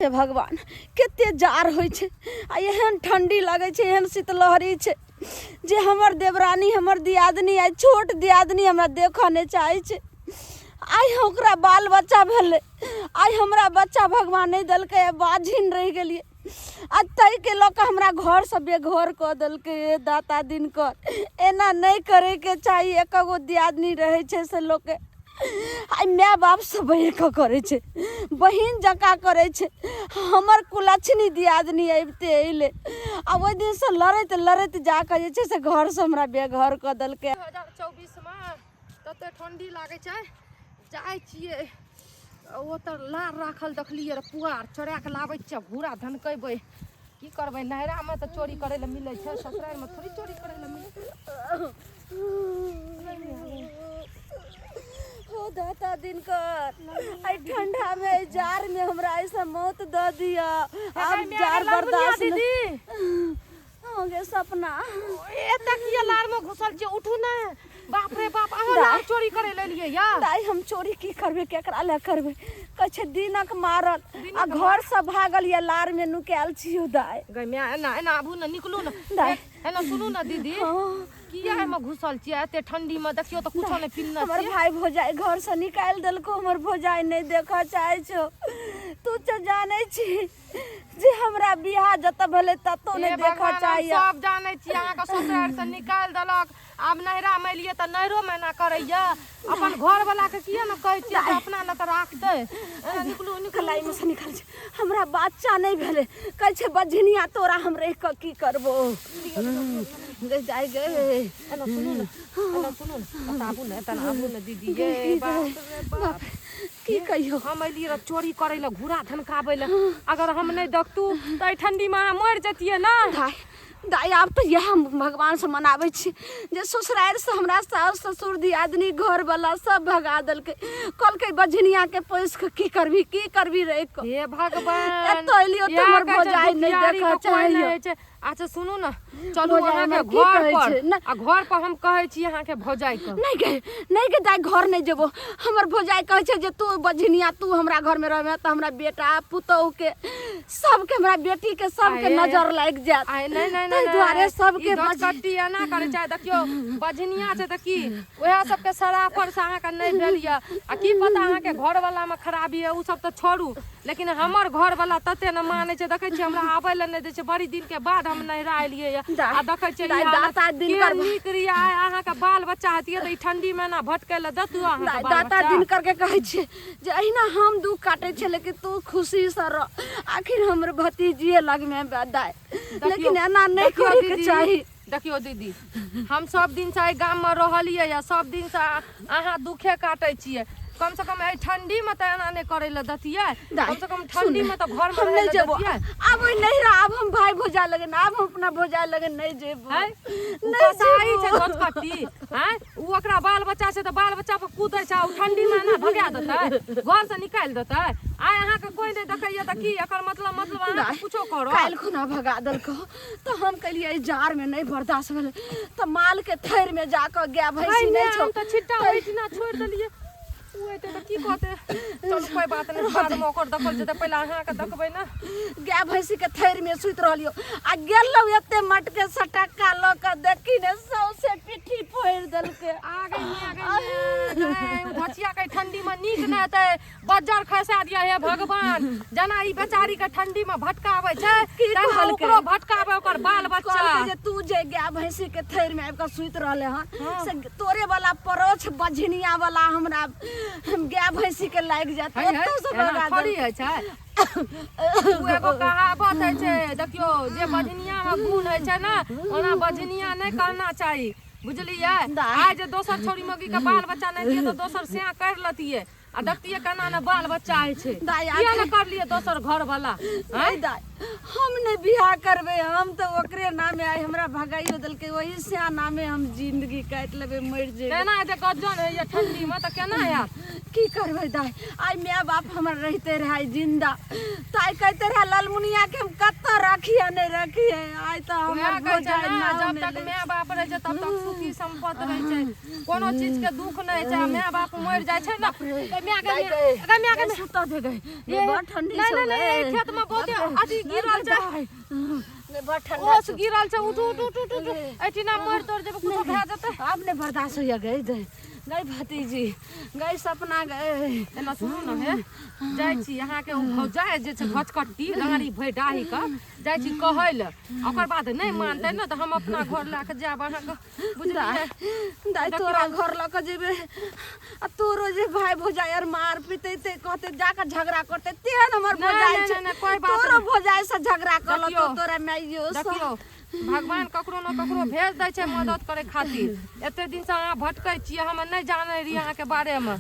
हे भगवान, कते जाड़ होइ छै आ एहन ठण्डी लगै छै, एहन शीतलहरी छै जे हमर देवरानी, हमर दियादनी, आइ छोट दियादनी हमरा देखऽ नहि चाहै छै। आइ ओकरा बाल बच्चा भेलै, आइ हमरा बच्चा भगवान नहि देलकै, बाझिन रहि गेलियै आ ताहिके लऽ कऽ हमरा घरसँ बेघर कऽ देलकै। हे दाता दिनकर, एना नहि करैके चाही। एक गो दियादनी रहै छै से लोकके आइ माय बापसँ बढ़ि कऽ करै छै, बहिन जकाँ करै छै। हमर कुलक्षणी दियादनी अबिते अयलै आ ओहि दिनसँ लड़ैत लड़ैत जा कऽ जे छै से घरसँ हमरा बेघर कऽ देलकै। 2024मे तते ठण्डी लागै छै, जाइ छियै ओतऽ लार राखल देखलियै रऽ, पुआर चोरा कऽ लाबै छियै, घूरा धनकेबै। की करबै, नैहरामे तऽ चोरी करै लए मिलै छै, ससुरारिमे थोड़ी चोरी करै लए मिलै। हो दाता दिनकर, एहि ठंडा में, एहि जाड़ में हमरा ऐसा मौत दऽ दिअ। आब जाड़ बर्दाश्त नहीं। दीदी हो गे सपना, एतऽ किया लार में घुसल छियै? उठू ने। बाप रे बाप, अहाँ लार चोरी करे ले लिए या? दाइ, हम चोरी की करबै, केकरा लए करबै? कहै छै दिनक मारल आ घर से भागल या लार में नुकायल छियौ दाइ। गै माय, एना एना आबू ने, निकलू ने। दाइ। एना सुनू ने दीदी। हँ। किया एहिमे घुसल छियै एते ठंडी में? देखियौ तऽ कुछो नहि पिन्हने हमर छियै। भाई भौजाई घर से निकालि देलको, हमर भौजाई नहि देखऽ चाहै छौ। तू तऽ जानै छी जे हमरा बियाह जतऽ भेलै ततौ हे नहि देखऽ भगवान, हम चाहैया। सब जानै छी, अहाँके ससुरारि से निकालि देलक, आब नैहरा मे एलियै तऽ नैहरो मे एना करैया। अपन घर वाला के किया ने कहै छियै जे अपना लग राखतै? एना निकलू, निकलू। कलाई में से निकल छै। हमरा बच्चा नहि भेलै, कहै छै बझनिया तोरा हम रहि कऽ की करबो। गे जाय गे। एना सुनू ने, एना सुनू ने, एतऽ आबू ने, एतऽ आबू ने दीदी। ये बाप रे बाप, की कहियौ, हम एलियै रह चोरी करै लए, घूरा धनकाबै लए। अगर हम नहि देखतू तऽ एहि ठंडी मे अहाँ मरि जतियै ने। दाइ, दाइ, आब तऽ इएह हम भगवानसँ मनाबै छी जे ससुरारिसँ हमरा साउस ससुर दियादनी घरवला सब भगा देलकै। कहलकै बझनियाके पोसि कऽ की करबही, की करबही रहि कऽ? हे भगवान, एतऽ एलियो तऽ इएह हमर कहै छै, भौजाइ नहि दुखियारी देखऽ के कोइ नहि चाहैया। होइ छै। अच्छा सुनू ने, चलू भौजाइ अहाँके हमर की घर कहै पर छै? नहि। आ घर पर हम कहै छी अहाँके भौजाइ के। नहि गे, नहि गे दाइ, घर नहि जेबो। हमर भौजाइ कहै छै जे तू बझनिया, तू हमरा घरमे रहबे तऽ हमरा बेटा पुतोहुके सबके, हमरा बेटीके सबके आये। नजर लागि जायत। आइ नहि नहि ताहि नहि दुआरे सबके ई धचकट्टी एना करै छै। देखियौ, बझनिया छै तऽ की, उएह सबके सराफर से अहाँके नहि भेल यऽ आ की पता अहाँके घरवला मे खराबी यऽ। ओ सब तऽ छोड़ू, लेकिन हमर घरवला तते ने मानै छै, देखै छियै हमरा आबै लए नहि दै छै। बड़ी दिन के बाद हम नैहरा एलियै यऽ आ देखै छियै ई हालत। दाता दिनकर, केहन नीक रहियै, आइ अहाँके बाल बच्चा हेतियै तऽ ई ठंडी मे एना भटकै लए देतू अहाँके बाल दाता बच्चा? दिनकर के कहै छियै जे अहिना हम दुख काटै छियै, लेकिन तू खुशीसँ रह। आखिर हमर भतीजिए लगमे दाइ, लेकिन एना नहि देखियौ करैके दीदी, चाही। देखियौ दीदी, हम सब दिन से एहि गाम मे रहलियै या सब दिन से अहाँ दुखे काटै छियै। कम से कम एहि ठंडी मे तऽ एना नहि करै लए देतियै। दाइ, कम से कम ठंडी सुन, मे तऽ घर मे हम रहै नहि लए जेबो देतियै। आब ओहि नैहरा, आब हम भाय भौजाइ लगन, आब हम अपना भौजाइ लगन नहि जेबो। हैं? ओ नहि कसाई छै, जेबो। धोचकट्टी हैं। ओ ओकरा बाल बच्चा छै तऽ बाल बच्चा पर कूदै छै आ ओ ठंडी मे एना भगा देतै, घर से निकालि देतै। आइ अहाँके कोइ नहि देखैया तऽ की एकर मतलब? मतलब अहाँके दाइ, कुछो करत। काल्हि खुना भगा देलको तऽ हम कहलियै एहि जाड़मे नहि बर्दाश्त भेलै तऽ मालके थैरमे जाकऽ गाय भैंसी नहि नहि छौ। हम तऽ छिट्टा ओहिठिना छोड़ि देलियै, ओ एतै तऽ की कहतै? चलू, कोइ बात नहि, बादमे ओकर देखल जेतै, पहिले अहाँके देखबै ने। गाय भैंसीके थैरमे सुति रहलियौ आ गेलहुँ एते मटके सटक्का लऽ कऽ, देखी ने सौंसे पिट्ठी फोड़ि देलकै। आ गई मियाँ, गई मियाँ, गई, ओ धचिया के ठंडी में नीक नहि हेतै, बज्जर खसा दिया। हे भगवान, जेना ई बेचारी के ठंडी में भटकाबै छै की तेना कहलकै? ओकरो भटकाबै ओकर बाल बच्चा। कहलकै जे तू जे गाय भैंसी के थैर में आबि कऽ सुति रहले हन से तोरे वाला परोछ बझनिया वाला हमरा गाय भैंसी के लागि जायत। है, है, ओतौ से एना भगा थोड़ी देलकै। होइ छै। ओ एगो कहावत होइ छै, देखियौ, जे बझनिया मे गुण होइ छै ने, ओना बझनिया नहि कहना चाही, बुझलियै? दाइ। आइ जे दोसर छौड़ी मौगी के बाल बच्चा नहि दियै तऽ दोसर सएह करि लतियै आ देखतियै केना ने बाल बच्चा होइ छै। दाइ, किया ने करलियै दोसर घर वाला? नहि दाइ, हम नहि बियाह करबै। हम तऽ ओकरे नामे, आइ हमरा भगाइयो देलकै, ओही सएह नामे हम जिंदगी काटि लेबै, मरि जेबै। केना जे गजन होइया ठंडी मे तऽ केना हैत? की करबै दाइ, आइ माय बाप हमर रहिते रहै जिंदा तऽ आइ कहते रहै ललमुनिया के हम कतऽ रखिए नहि रखिए। आइ तऽ हमर उएह कहै छै भौजाइ ने, नाम जब नहि तक लै। माय बाप रहै छै तब तक सुखी सम्पत्त रहै छै, कोनो चीज के दुख नहि होइ छै। आ माय बाप मरि जाइ छै ने, गै माय गै माय गै माय गै सुता दे गई ये बड़ ठंडी नहीं छौ नहीं नहीं गै। एहि खेत में बहुत अथी गिरल छै नहीं, बड़ ठंडा ओस गिरल छै उठू उठू उठू उठू एहिठिना मरि तोड़ जेबै कुछो भए जेतै आब नहीं बर्दाश्त होइया गई दे गई भतीजी गई सपना गई एना सुनू ने हे जाइ छी अहाँके ओ भौजाइ जे छै घचकट्टी गाड़ी भरि डाही कऽ जाइ छी कहै लए आ ओकर बाद नहि मानतै ने तऽ हम अपना घर लए कऽ जायब अहाँके बुझलियै दाइ तोरा घर लऽ कऽ जेबै आ तोरो जे भाय भौजाइ आर मार पीते ते कहते जाकऽ झगड़ा करते तेहन हमर नहि, भौजाइ नहि, छै नहि, कोइ बात तोरो नहि। भौजाइ से झगड़ा कऽ लतौ देखियौ, तोरा माइयो से देखियौ भगवान ककरो ने ककरो भेज दै छै मदद करै खातिर एते दिनसँ अहाँ भटकै छियै हम नहि जानै रहियै अहाँके बारेमे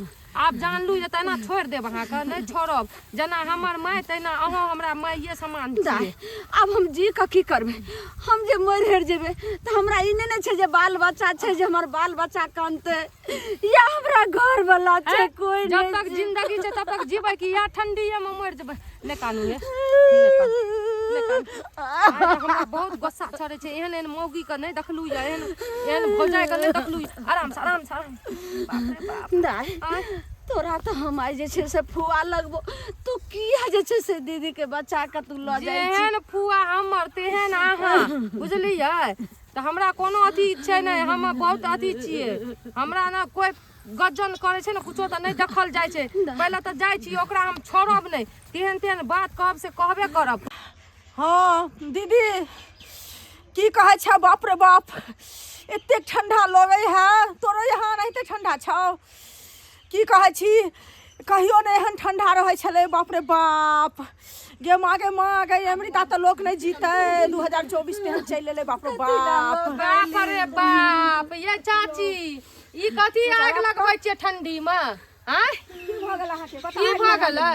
आब जानलू जे तेना छोड़ि देब अहाँके नहि छोड़ब जेना हमर माय तहिना अहूँ हमरा माइए समान दाइ छियै आब हम जी कऽ की करबै हम जे मरि हेर जेबै तऽ हमरा ई नहि ने छै जे बाल बच्चा छै जे हमर बाल बच्चा कानतै या हमरा घर वाला छै हैं? कोई जब नहि तक छै। जिंदगी छै तब तक जीबै कि या ठंडीए में मरि जेबै नहि कानू ये नहि कानू नहि कानू आइ तऽ हमरा बहुत गुस्सा चढ़ै छै एहन एहन मौगी के नहि देखलू या एहन एहन भौजाइ के नहि देखलू आराम से आराम से आराम से। बाप रे बाप दाइ आँय तोरा तऽ हम आइ जे छै से फुआ लगबो तू किया जे छै से दीदी के बच्चा के तू लऽ जाइ छी जेहन फुआ हमर तेहन अहाँ बुझलियै तऽ हमरा कोनो अथी छै नहि हम बहुत अथी छियै हमरा ने कोइ गजन करै छै ने कुछो तऽ नहि देखल जाइ छै पहिले तऽ जाइ छी ओकरा हम छोड़ब नहि तेहन तेहन बात कहब से कहबे करब हँ दीदी की कहै छै बाप रे बाप एतेक ठंडा लगै है तोरो यहाँ एनाहिते ठंडा छौ की कहै छी कहियो नहि एहन ठंडा रहै छलै बाप रे बाप गे माँ गे माँ गे अमृता तऽ लोक नहि जीतै 2024 तेहन चलि एलै बाप रे बाप बाप रे बाप ये चाची ई कथी आगि लगबै छियै ठंडी मे आँय की भऽ गेल अहाँके बता की भऽ गेलै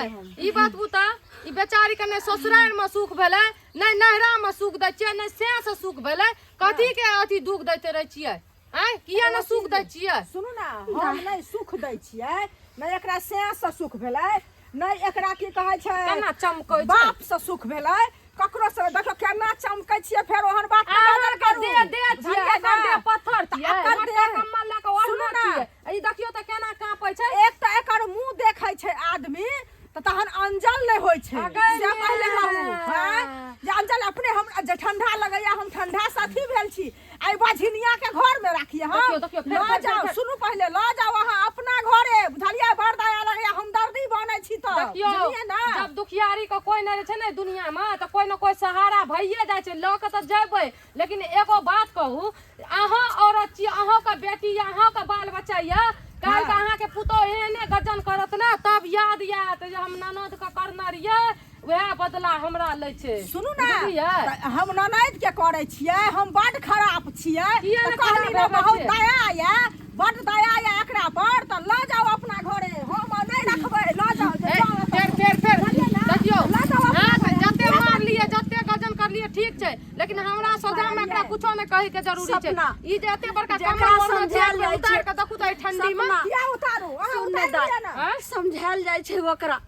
ई बात बता ई बेचारी के नहि ससुरारि मे सुख भेलै नहि नैहरा मे सुख दै छियै नहि सैं से सुख भेलै कथी के अथी दुख दैते रहै छियै आँय किया नहि सुख दै छियै सुनू ने हम नहि सुख दै छियै नहि एकरा सैं सुख भेलै नहि एकरा की कहै छै केना चमकै छै बाप से सुख भेलै ककरो से देखो केना चमकै छियै फेर ओहन बात नहि बाजल अहाँके करू देह देह छियै बुझलियै एकर ने? देह पत्थर तऽ छियै एकर मोटका देह- कम्बल लऽ कऽ सुनू ओढ़ने ने। छियै ई देखियौ तऽ केना काँपै छै एक तऽ एकर मुंह देखै छै आदमी तऽ तहन अंजल नहि होइ छै अगै से पहिले कहू ने। हँ जे अंजल अपने हम जे ठंडा लगैया हम ठंडा से अथी भेल छी आई बझिनिया के घर में राखिए हम देखियौ, देखियौ, फेर, लऽ फेर, जाओ फेर। सुनू पहिले लऽ जाओ अहाँ अपना घरे बुझलियै बड़ दया लगैया हमदर्दी बनै छी तऽ देखियौ बुझलियै ने जब दुखियारी के कोई नहि रहै छै ने दुनिया में तऽ कोई ने कोई सहारा भइए जाइ छै लऽ के तऽ जेबै लेकिन एगो बात कहू अहाँ औरत छी अहाँके बेटी या अहाँके बाल बच्चा यऽ काल्हि के अहाँके पुतोह एहने गजन करत ने तब याद आयत जे हम ननद के करने रहियै वएह बदला हमरा लै छै सुनू ने बुझलियै तऽ हम ननैद के करै छियै हम बड खराब छियै किया तऽ ने कहली खराब ने हेबै बहुत छियै? दया यऽ बड दया यऽ एकरा पर तऽ लऽ जाउ अपना घरे हम नहि रखबै लऽ जाउ जे ए, जाउ एतऽ फेर फेर फेर बुझलियै ने? देखियौ लऽ जाउ अपना हाँ, घरे। जते मारलियै जते गजन करलियै ठीक छै लेकिन हमरा सोझा में एकरा कुछो नहि कहै के जरूरी छै सपना। ई जे एते बड़का जेकरा कमर ओढ़ने छै, समझायल जाइ छै। उतारि के देखू तऽ एहि ठंडी में सपना। किया उतारू अहाँ सुन ने उतारि दाइ लिअ ने आँय? समझायल जाइ छै ओकरा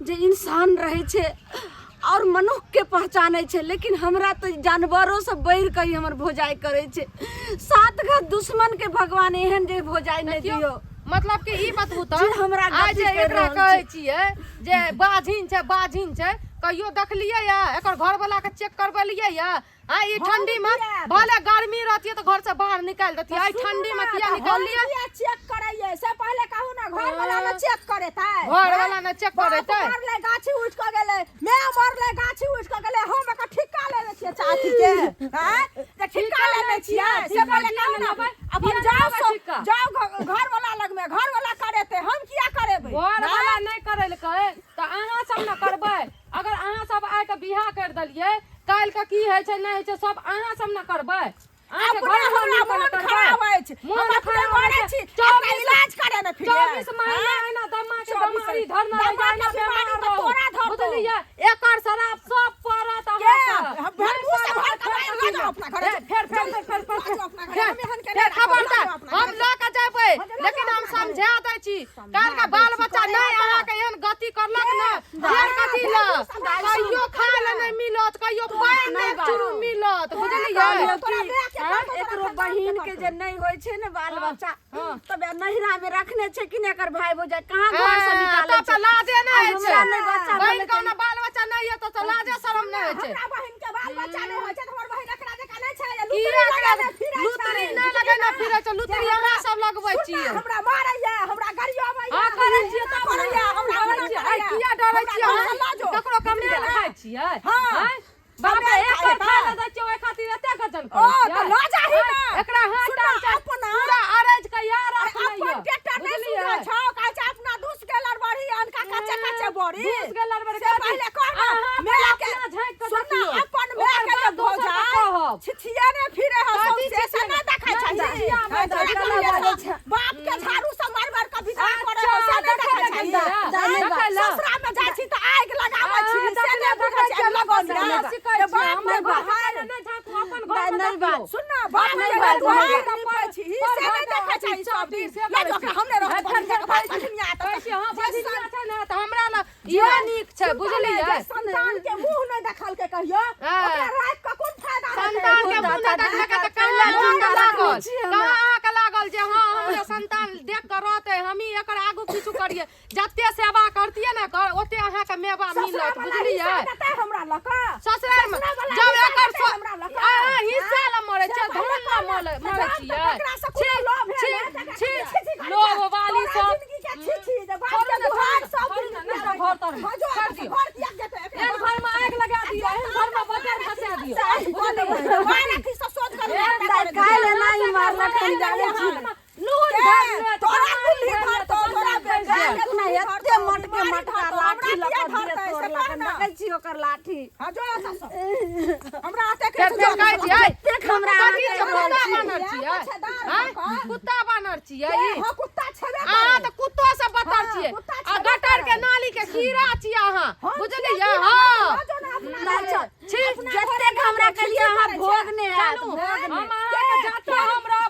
जे इंसान रहै छै आओर मनुखके पहचानै छै लेकिन हमरा तऽ जानवरोसँ बढ़ि कऽ ई हमर भौजाइ करै छै सात गो दुश्मनके भगवान एहन जे भौजाइ नहि देखियौ, दियौ मतलब कि ई बतबू तऽ जे हमरा आइ गति जे करि एकरा रहल कहै छै। छियै जे बाझिन छै बाझिन छै कहियो देखलियै या एकर घरवला के चेक करबेलियै या आ ई ठंडी में किया? भले गर्मी रहतियै तऽ घर से बाहर निकालि देतियै आई ठंडी में किया निकाललियै किया चेक करैये से पहिले कहू ना घर वाला ने चेक करेतै घरवला ने चेक करेतै? बाप मरलै गाछी उठि कऽ गेलै माय मरलै गाछी उठि कऽ गेलै हम एकर ठिक्का लेने छियै चाची के आँय जे ठिक्का लेने छियै से ठिक्का पहिले किया कहू ना लेबै? अपन किया जाउ लेबै ठिक्का? जाउ घर वाला लगमे घर वाला करेतै हम किया करेबै घर वाला नहि करेलकै तऽ अहाँ सब ने करबै अगर अहाँ सब आइ के बियाह कर देलियै काल्हि के की होइ छै नहि होइ छै सब अहाँ सब ने करबै अहाँके अपने घरवला हमरा नहि मोन करबै। खराब अछि मोन हम अपने खराब मरै अछि। छी अपना 24 इलाज करे ने फिर 24 महीना एना दम्मा के 24 बीमारी धरना रहि दम्मा जाय, एना के बीमारी बेमार तऽ रहू। तोरा धरतौ। बुझलियै एकर शराब सब पड़त के? अहाँके। हम भरि मुँह से भरि कऽ मारि लऽ जाउ अपना घरे। ए, फेर फेर फेर फेर फेर लऽ जाउ अपना घरे। फेर हम एहन के फेर नहि राखब, खबरदार लऽ जाउ अपना हम घरे। लऽ के जेबै हम लऽ लेकिन जाउ हम अपना घरे। समझा दै छी काल्हि के बाल बच्चा नहि अहाँके एहन गति करलक ने फेर कथी लए कहियो खाय लए नहि मिलत कहियो पानि नहि एक बात। चूरू मिलत, बुझलियै? कहलियौ तोरा कि मायके करतौ, तोरा एकरो खानदान के बहिन के करतौ। जे नहि होइ छै ने बाल बच्चा, हाँ। तब नहिरा में रखने छै कि ने एकर भाई भौजाई कहाँ घर से निकाले तब छै? तऽ लाजे नहि आ होइ छै। हमरा नहि बच्चा बहिन भेलै के ओना बाल बच्चा नहि यऽ तऽ लाजे शरम नहि होइ छै। हमरा बहिन के बाल बच्चा नहि होइ छै तऽ हमर बहिन एकरा जकाँ नहि छै, की लुतरी एकरा लगेने फिरै छै। लुतरी नहि लगेने फिरै छै, लुतरी हमरा सब लगबै सुन छियै। ने, हमरा मारैया, हमरा गरियबैया, हाँ, करै छियै हमरा तब करैया, हमरा डरै मना छियै। करैया। आइ किया डरै हमरा छियै घरसँ अहाँ? लऽ जो। ककरो कमेल खाइ छियै? हाँ। आँय? बाप रे, कमेल एक खाइ बार खाय हेतै। लए दै छियै, ओहि खातिर एते गजन ओ, करै तऽ छियै? लऽ जाही आँय? ने। एकरा हाथ सुन ने, टाल छै, अपना- पूरा अरैज के यार अरे रखने अपन यऽ। ट्रैक्टर नहि बुझलियै? सुधरै छौ, कहै छै अपना दुस गेल अरबड़ी, अनका काचे काचे बड़ी। दुस गेल अरबड़ी, से कथी? पहिले कह ने, अहाँ मेला के अपना झाँकि कऽ सुन ने, देखियौ। अपन माय ओकर के जे बाद दोसर के भौजाइ, कहब। छिछिये ने फिरे हौ कथी सौंसे, से छिछिये? नहि देखै नहि छही। छिछिया हँ, नहि तोरा देखै कहलियै छै। तऽ बाप के झाड़ू से मारि मारि कऽ विदा अच्छा, करै हौ, से नहि देखै देखै लए छही। गेलियै। आँय? देखै लए। ससुरा मे जाइ छी तऽ आगि लगाबै छी, अहाँ से नहि देखै बुझै लए छी, आगि लगल देखै यऽ। लए सिखै जे छियै, बाप हमर के घर दुहारि के नहि झाँकू, अपन घर नहि मे बात। देखियौ। सुन ना, बाप नहि के बात, दुहारि नहि बात। नीपै छी, से नहि देखै छही सब दिन। से लऽ करै जो ओकरा, छी। हम नहि रहब, फेर बहिन के कहै भाइ छी, बहिनिया तऽ। कहै छी, हाँ, जे बहिनिया सन- छै ने, तऽ हमरा लए इहो नीक छै, बुझलियै? जे संतान के मुंह नहि देखलकै कहियो, हाँ। ओकरा राखि कऽ कोन फायदा हेतै? संतान के मुँह नहि देखलकै तऽ कान जिंदा लागल। रखने छियै हमरा। कहाँ अहाँके लागल जे हाँ हमरे संतान देख कऽ रहतै, हमही एकर आगू पीछू करियै। जते सेवा करतियै ने कर, ओते अहाँके मेवा ससुरा मिलत, वाला बुझलियै? हिस्सा देतै हमरा लऽ कऽ? ससुराल मे ससुरा वाला जब हिस्सा एकर देतै हमरा लऽ कऽ? अहाँ हिस्सा लए मरै से छियै, पहिले धन लए कहलक, मरै जब तक छियै। एकरा से कोनो छी, लोभ छी, है ने, तकरा छी, छी, छी करै लोभ छै। वाली तोरा सब। जिंदगी के छी छी, जे बाप छोड़ू के ने, दुहार छोड़ू सब ने, दिन नहि तऽ घर तर हाँ, जो, छोड़ि दियौ। घर किया जेतै एकरा? एहन घर मे आगि लगा दियौ, एहन घर मे बजर खसा दियौ, बुझलियै? काल्हि एनाही मारलक हम जानै छी। नून के? धर लेत, तोरा पानि लुल्ही धर लेत, धरतौ, तोरा बजर खसि जायत। देखू ने, एते मोटके मोटका लाठी लऽ कऽ दिए तोड़लक। देखै छी ओकर लाठी। फेर फेर कहै छियै, एतेक हमरा कथी अहाँके छै, रहल कुत्ता छी। बानर छियै? आँय? कुत्ता बानर छियै ई? अहाँ तऽ कुत्तो से बदतर हाँ, छियै। कुत्ता आ छेबे गटर के करै। नाली के कीड़ा छियै अहाँ, बुझलियै? हाँ हाँ। नहि छै। छी। जतेक हमरा कहलियै अहाँ भोग नहि आयत, चलू, भोग हम नहि। अहाँके जते हम रहब